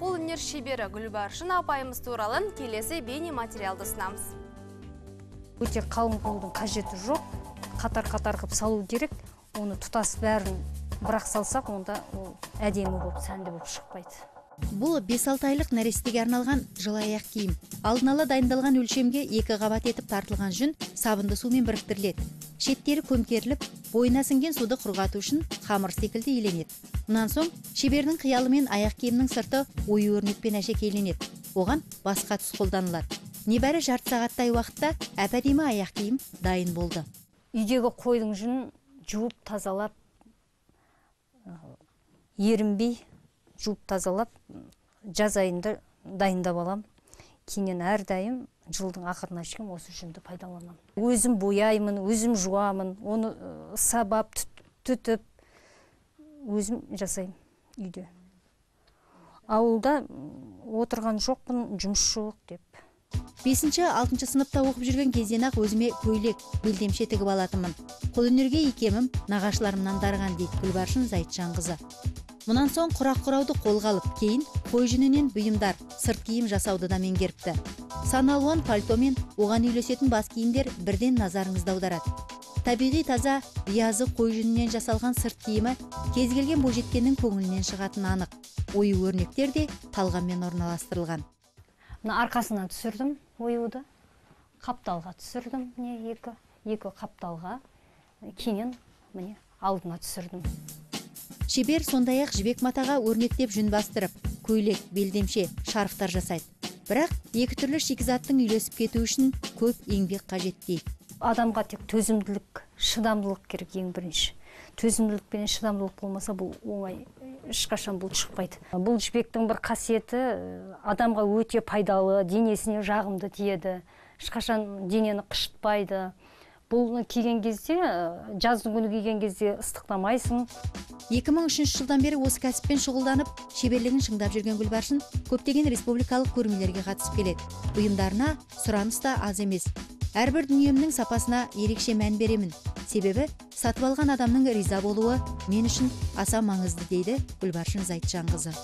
Қолөнер шебері Гүлбаршын апайымыз туралы келесі бейнематериалды ұсынамыз. Өте қалың болудың қажеті жоқ. Қатар-қатар қып салу керек. Оны тұтас бәрін бірақ салсақ, онда ол әдемі болып, сәнді болып шықпайды. Бұл 5-6 айлық нәрестеге арналған жылы аяқ киім. Алдын ала дайындалған өлшемге 2 қабат етіп тартылған жүн сабынды сумен біріктіріледі. Шеттері көмкеріліп, бойына сіңген суды құрғату үшін қамыр секілді иленеді. Мұнан соң шебердің қиялымен аяқ киімнің сырты ою өрнекпен әшекейленеді. Оған басқа түс қолданылады. Небәрі жарты сағаттай уақытта әп-әдемі аяқ киім дайын болды. Үйдегі қойдың жүнін жуып тазалап, ерінбей жуып тазалап, жаз айында дайындап алам. Кейіннен әрдайым жылдың ақырына шейін осы жүнді пайдаланамын. Өзім бояймын, өзім жуамын, оны сабап, түтіп, өзім жасаймын үйде. Ауылда отырған жоқпын, жұмыс жоқ деп. 5-6 сыныпта оқып жүрген кезден-ақ өзіме көйлек, белдемше тігіп алатынмын. Қолөнерге икемім нағашыларымнан дарыған, дейді Гүлбаршын Зайтжанқызы. Мұнан соң құрақ құрауды қолға алып, кейін қой жүнінен бұйымдар, сырт киім жасауды да меңгеріпті. Сан алуан пальто мен оған үйлесетін бас киімдер бірден назарыңызды аударады. Табиғи таза, биязы қой жүнінен жасалған сырт киімі кез келген бойжеткеннің көңілінен шығатыны анық. Ою өрнектер де талғаммен орналастырылған. Мына арқасынан түсірдім оюды, қапталға түсірдім, міне екі қапталға, кейіннен міне алдына түсірдім. Шебер сондай-ақ жібек матаға өрнектеп жүн бастырып, көйлек, белдемше, шарфтар жасайды. Бірақ екі түрлі шикізаттың үйлесіп кетуі үшін көп еңбек қажет дейді. Адамға тек төзімділік, шыдамдылық керек ең бірінші. Төзімділік пен шыдамдылық болмаса бұл оңай, ешқашан бұл шықпайды. Бұл жібектің бір қасиеті адамға өте пайдалы, денесіне жағымды тиеді, ешқашан денені қышытпайды. Бұл киген кезде, жаздың күні киген кезде ыстықтамайсың. 2003 жылдан бері осы кәсіппен шұғылданып, шеберлігін шыңдап жүрген Гүлбаршын көптеген республикалық көрмелерге қатысып келеді. Бұйымдарына сұраныс та аз емес. Әрбір дүниемнің сапасына ерекше мән беремін. Себебі сатып алған адамның риза болуы мен үшін аса маңызды, дейді Гүлбаршын Зайтжанқызы.